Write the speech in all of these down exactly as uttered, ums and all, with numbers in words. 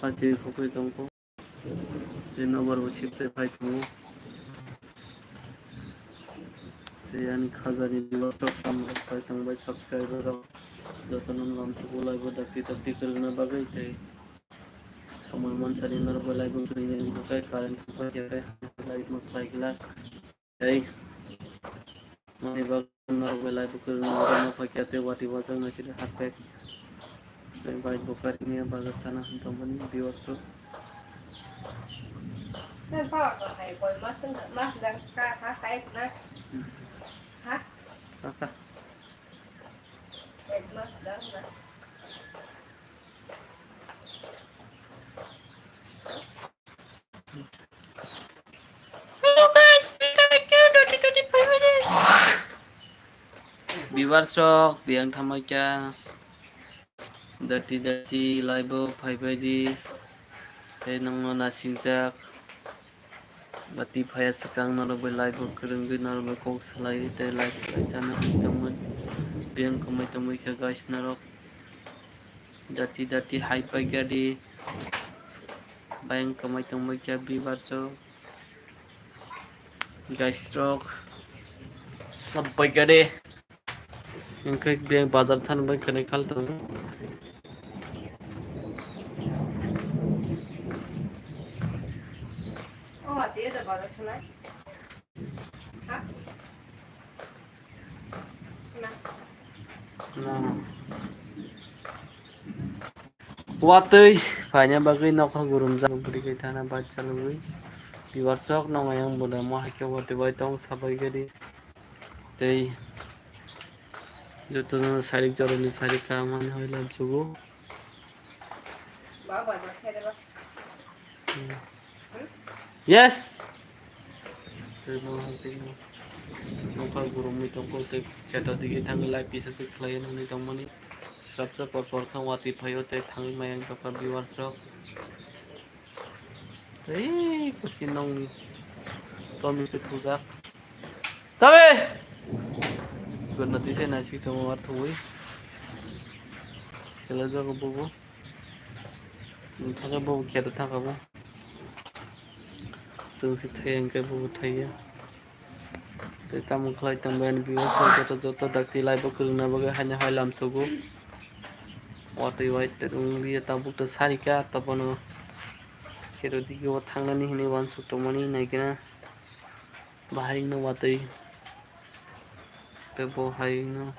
Phachi khokwi tongkho. Tei nobar bo sip tei phai tongo. Tei ani khajani viewer rok tamo rok phai tongbai, subscriber rok jotono lamsugo live o dakti dakti kwrwngna bagwi tei samung mansani norok bai live o kwrwngya, wngkha khe current thangpai khe live no khlai glak. Tei mani bagwi norok belai bukurni bagwi ma phaikya tei watwi wajaknai sidi hakhe. Tei bike bo karini bazar sana tongmani viewers rok. Tei baba hai koi mas, mas dang ka ha hai na. Ha? Kaka. Ek mas dang na. Viewers rok biyang thamai kha, dati dati live o phaibai di, tei nongno nasingjak. Bati phaya swkang norok bai live o kwrwngwi norok bai kok salai tei live khlai tana tongmani biyang kwmai tongmai kha guys norok. Dati dati hai pai gadi. Bayang kwmai tongmai kha viewers rok. Guys rok. Sab pai gadi. Hingkhe biyang bazar thani bai khwnwi khal tongo. Watwi phaina bagwi nokha gurumjak bwrwi khe thana bike chalogwi. Viewers rok nokha yang budamo hai khe watwi bai tong sabai gadi. Tei jotono sarik jorani sarik kaham ani hoi lamsugo. Yes. Nokha gurumwi tongkho tei kheto digi thangwi live kisa se khlaiwi nangwi tongmani. Srapsa por por kha watwi phaio tei thangwi mayang tongkha viewers rok. Ei kuchi nongni tomi khe thujak. Tabe! Gonna tise naisik tongo ar thuwi. Selajago bobo. Chwng thangkhe bobo kheto thangkha bo. Chwng se thaiya hwnkhe bobo thaiya. Tei tamo khlai tongbai ani viewers rok joto joto dakti live o kwrwngna bagwi haino hai lamsugo. Watwi wai wngya tabuk to sarika tabono kheto digi o thangnani hinwi uansuk tongmani naikhe na. Bahai wngno watwi tei bo hai wngno.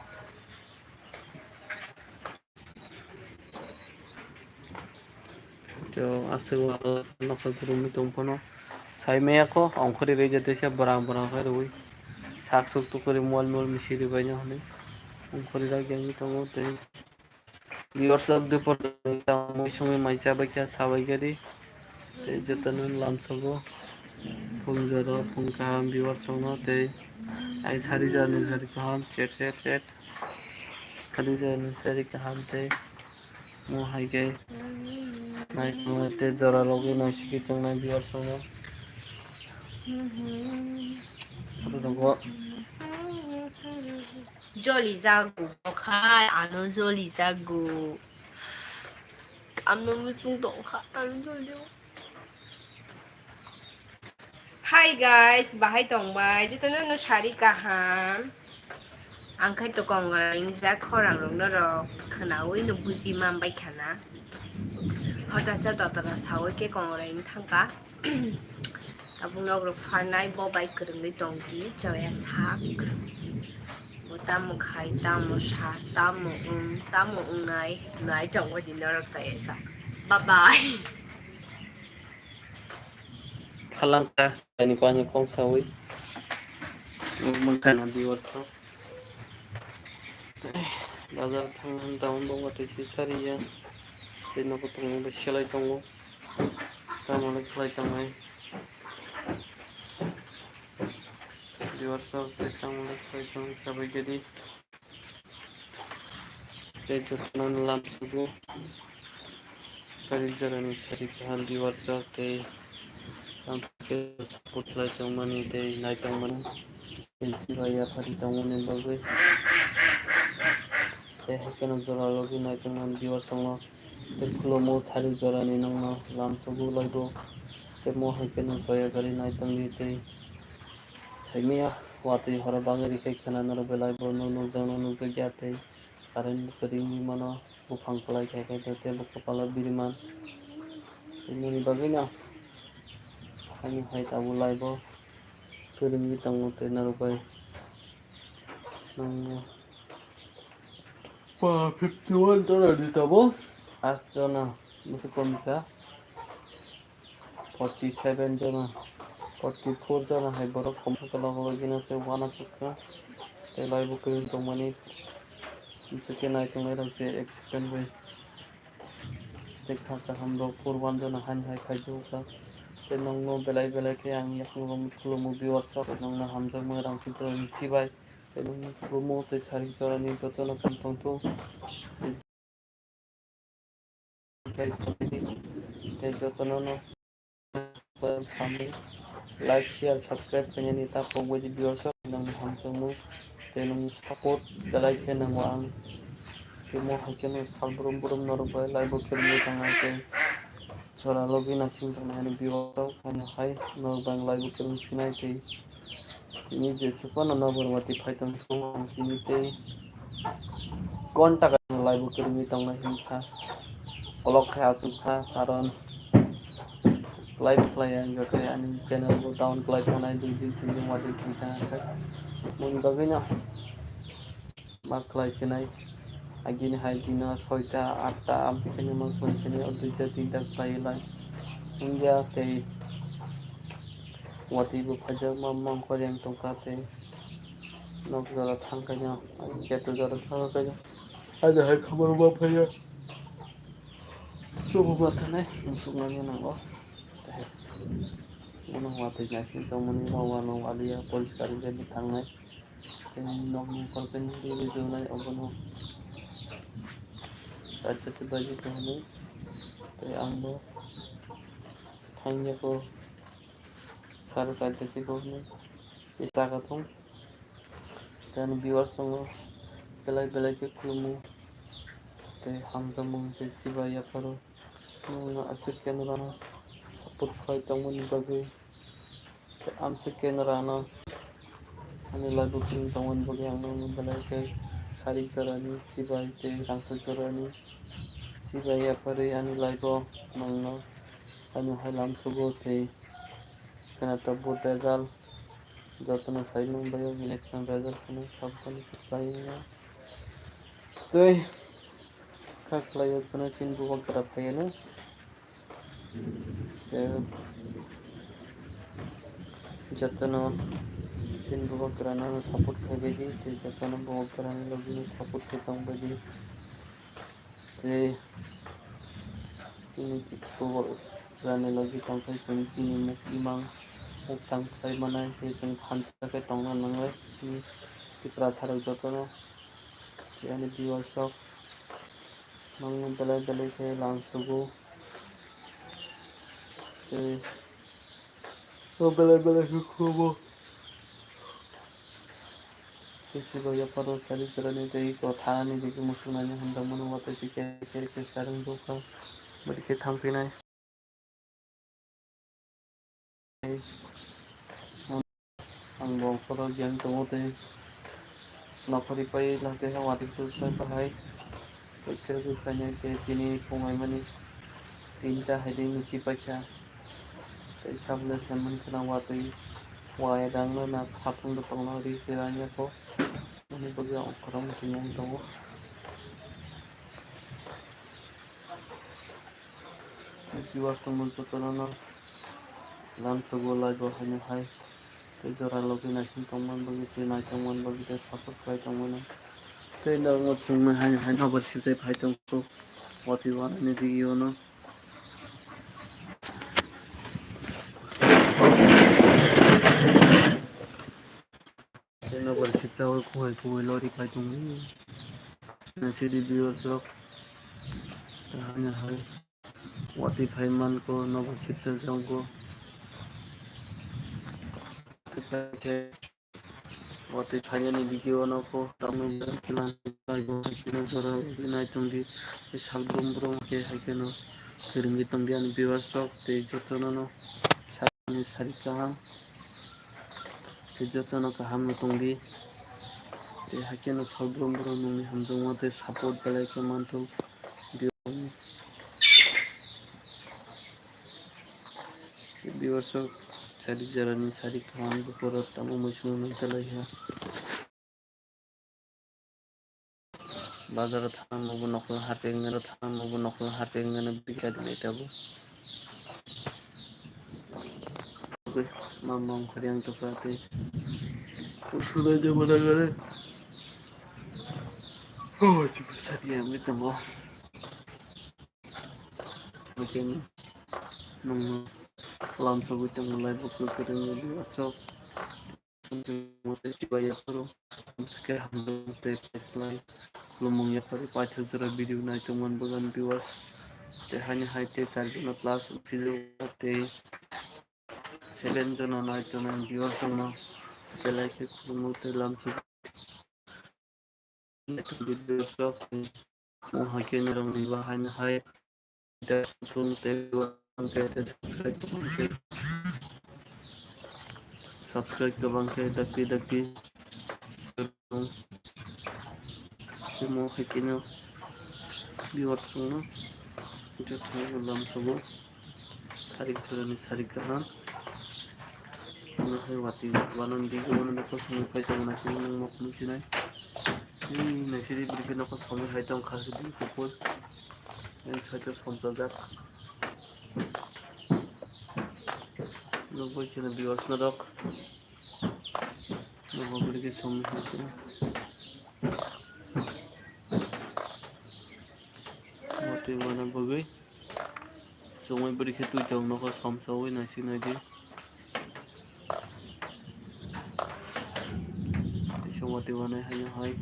To aswk nokha gurumwi tong phano sai maya kho ongkhorwi rwjak teisa bwrang bwrang khe rwui sak suk tukhuri mol mol misi rwbaino hwnwi ongkhorwi rwjagwi tongo tei. Viewers rok dupor tamo songwi mai chabai kha sabai gari. Tei jotono lamsogo phung jora phung kaham viewers rokno tei ai sari jorani sari kaham chet chet chet. Sari jorani sari kaham tei mo hai khe nai tongmani tei jora logwi naisiki tongnai viewers rokno. Abo tongo. Joli jago khai, ano joli jago. Ano muchung tong kha, ano joli jago. Hi guys, bahai tong bai? Jotono no sari kaham. Ang khai to kong ringjak khorang rok norok khwnaui no buji man bai khana. Hota cha dotora saui khe kong ring thangka. Tabuk nok rok pharnai bo bai kwrwngwi tong di, choya sak. Bo tamo khai, tamo sa, tamo wng, tamo wngnai, nai tongo di norok choya sak. Bye bye. Khalangkha, ani kok, ani kok saui. Mungkha na viewers rok. Bazar thangmani daun bo watwi se sariya. Tei nogo tongmani bai selai tongo. Tamo le khlai tongnai. Viewers rok tei tamo le khlai tongnai sabai gedi. Tei jotono lam sugo. Kari jorani sari kaham viewers rok tei tamo khe support khlai tongmani tei nai tongmani. Tei sibai yaphari tongmani bagwi. Tei haikhe no jora logi nai tongmani viewers rokno. Tei khulumo sari jorani nokno lamsogo laibo. Tei mo hai kheno joya gari nai tongdi tei saimaya watwi horo bangwi rikhe khena norok belai bo nuk nukjakno nukjakya tei current kwrwngwi mano buphang kwlai khe khe tei tebo kwpalo biriman. Tei nini bagwino haino hai tabuk laibo kwrwngwi tongo tei norok bai nangno. Ba fifty one jora ni tabuk as jona bwswk kom kha. Forty seven jona, forty four jona hai borok kom khe log logina se uanasukha. Tei laibo kwrwng tongmani, tei naitongnai rok se ek second bai. Tei kha kaham rok four one jona haino hai phaijakha. Tei nokno belai belai khe ang yakung rok khulumo viewers rok nokno hamjakmung rang chini chibai. Tei nokno khulumo tei sari jorani jotono kam tongthung. Tei jotono no samwi like, share, subscribe khainani ta kok bai di viewers rok nang hamjakmung tei nang support belai khe nango ang tei mo hai kheno sal brum brum norok bai laibo kwrwngwi tang hai tei jora logwi nasing tong nai viewers rok haino hai norok bai laibo kwrwng phinai tei. Tini jesukno nobar watwi phai tong thung ang tini tei gonta kaitor laibo kwrwngwi tongnai hwn kha. Kolok khe aswk kha karon live khlai ang khe ani channel bo down khlai tongnai dui din tin din watwi thang kha. Moni bagwino ma khlai sinai. Agini hai dino soita, atta, amtwi khe ma khlai sinai, o duita, tinta khlai lai. Wngya tei watwi bo phaijak ma mangkor yang tongkha tei nok jora thang khaino, gate jora thang khaino. Aja hai khamar ma phaiya. Chubu ma thanai, musuk nani nango. Tei bono watwi naising tongmani, ma wano waliya, poriskar wngwi thangnai. Tei nokni ukulukni twi rijwnai obono chaita se baji tongmani. Tei ang bo thangya kho sare chaita se bo hwnwi tei chaka thung. Tei ani viewers rokno belai belai khe khulumo tei hamjakmung tei chibai yapharo. Nwng aswk khe norokno support khlai tongmani bagwi. Tei amswk khe norokno ani live o kwrwng tongmani bagwi ang nokno belai khe sari jorani chibai tei rangchak jorani chibai yapharwi ani live o nokno haino hai lamsugo tei khwnato vote result jotono sai nung bai o election result kheno saboni khlai wngya tei kha khlai o kheno chini bubagra phaiya no. Tei jotono chini bubagrano support khlaibaidi, tei jotono bubagrani logi support khe tongbaidi. Tei chini bubagrani logi tongkhe chwng chini muk imang muk tang khlai manai, tei chwng thansa khe tongna nangnai chini Tiprasa rok jotono. Tei ani viewers rok nokno belai belai khe lamsugo. Tei o belai belai khe khulumo. Tei chibai yapharo sari jorani tei eko thanani digi musuknani hamjakmano watwi se khe khe khe sarwng bwkha bwrwi khe thangphinai. Ang bo khoro gyan tongo tei nokhorwi pai late watwi chukpai bahai. Tei khe khe khainai tei tini phungaimani tinta hai de misi paikha. Tei sabole saiman khwna watwi wai rangno na khatung tongno ri se rang yako. Ani bagwi ang khorang muchung tongo. Viewers tongmani jotono no lamsogo live o haino hai tei jora logi naising tongmani bagwi tei naitongmani bagwi tei support khlai tongmani tei norokno chwngno haino hai nobar sibjai phai tongkho watwi wanani video no. Tei nobar sibjagwi kuhai kuhai lori phai tongwi. Nasidi viewers rok. Tei haino hai watwi phai mankho nobar sibjago. Tei khe Watwi phainani video no kho tamni plan khlai bo haikhe no jora wngwi nai tongdi. Tei salbrum brum khe haikhe no kwrwngwi tongdi ani viewers rok tei jotono no sakni sari kaham tei jotono kaham no tongdi. Tei haikhe no salbrum brum nungni hamjakma tei support belai khe manthok. Viewers rok sari jorani sari kaham buphuru tamo muisungo nukjalai kha. Bazaro thangma bo nokol harpengmano, thangma bo nokol harpengmano bikha dinai tabuk. Mamma wngkhoriyang tongkha tei. Usulai de mana gare. Oh, chupa sari yang tongo. Oke, nung lam sogwi tongo lai bo kwrwngwi aswk. Motei chibai yaphuru, hamswkhe hamjakmung tei khlai khulumung yaphuru paithak jora video nai tongmani bagwi viewers tei haini hai tei char jona plus tei seven jona nai tongnai viewers tongma belai khe khulumung tei lamsok. Video rok mo hai khe norok ni bahai no hai subscribe kwbang khe dakti dakti mo hai khe no viewers rok no joto no lam sobo. Sarik jorani sarik kaham. Ano hai watwi wanani video no nokol songwi phai tongo naisingni nang mokol sinai. Ei naisidi bwrwi khe nokol songwi hai tong kha se bini kupul. Yang side o somjajak. Nukbai kheno viewers norok. Nokol bwrwi khe songwi hai tong. Watwi wana bagwi. Chumui bwrwi khe twi tong nokho somsaui naisik naidi. Tisa watwi wanai haino hai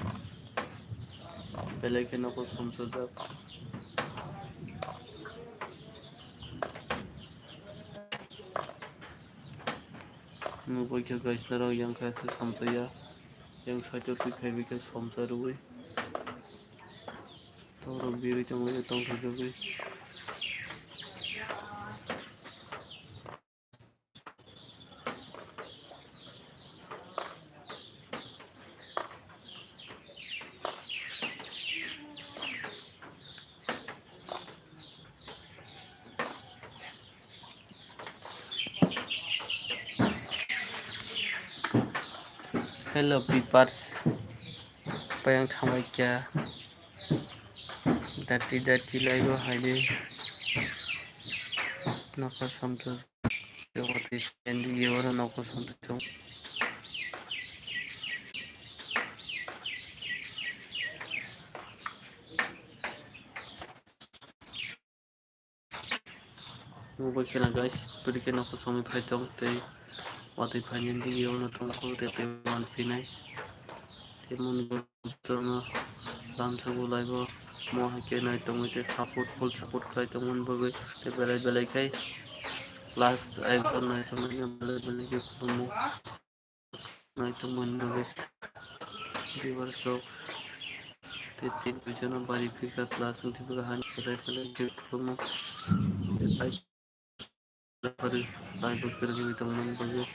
belai khe nokho somsajak. Nukbai khe guys norok yang khe se somsaya. Yang side o twi phaibai khe somsa rwui. Toro birui tonglaio tongthokjagwi. Hello viewers, payang thambai kya dati dati laibo haide nokha samto jawati endi yewara nokha samto. Nukbai kheno guys, bwrwi khe nokho songwi phai tong tei watwi phainani video no tongkho tei tei manphinai. Tei moni jotono lamsogo laibo mo hai khe nai tongwi tei support, full support khlai tongmani bagwi tei belai belai khai last episode nai tongmani belai belai khe khulumo. Nai tongmani bagwi viewers rok tei tin duijono bari phikha plus wngtwi phikha hani belai belai khe khulumno. Tei pai phari pai bo kwrwngwi tongmani bagwi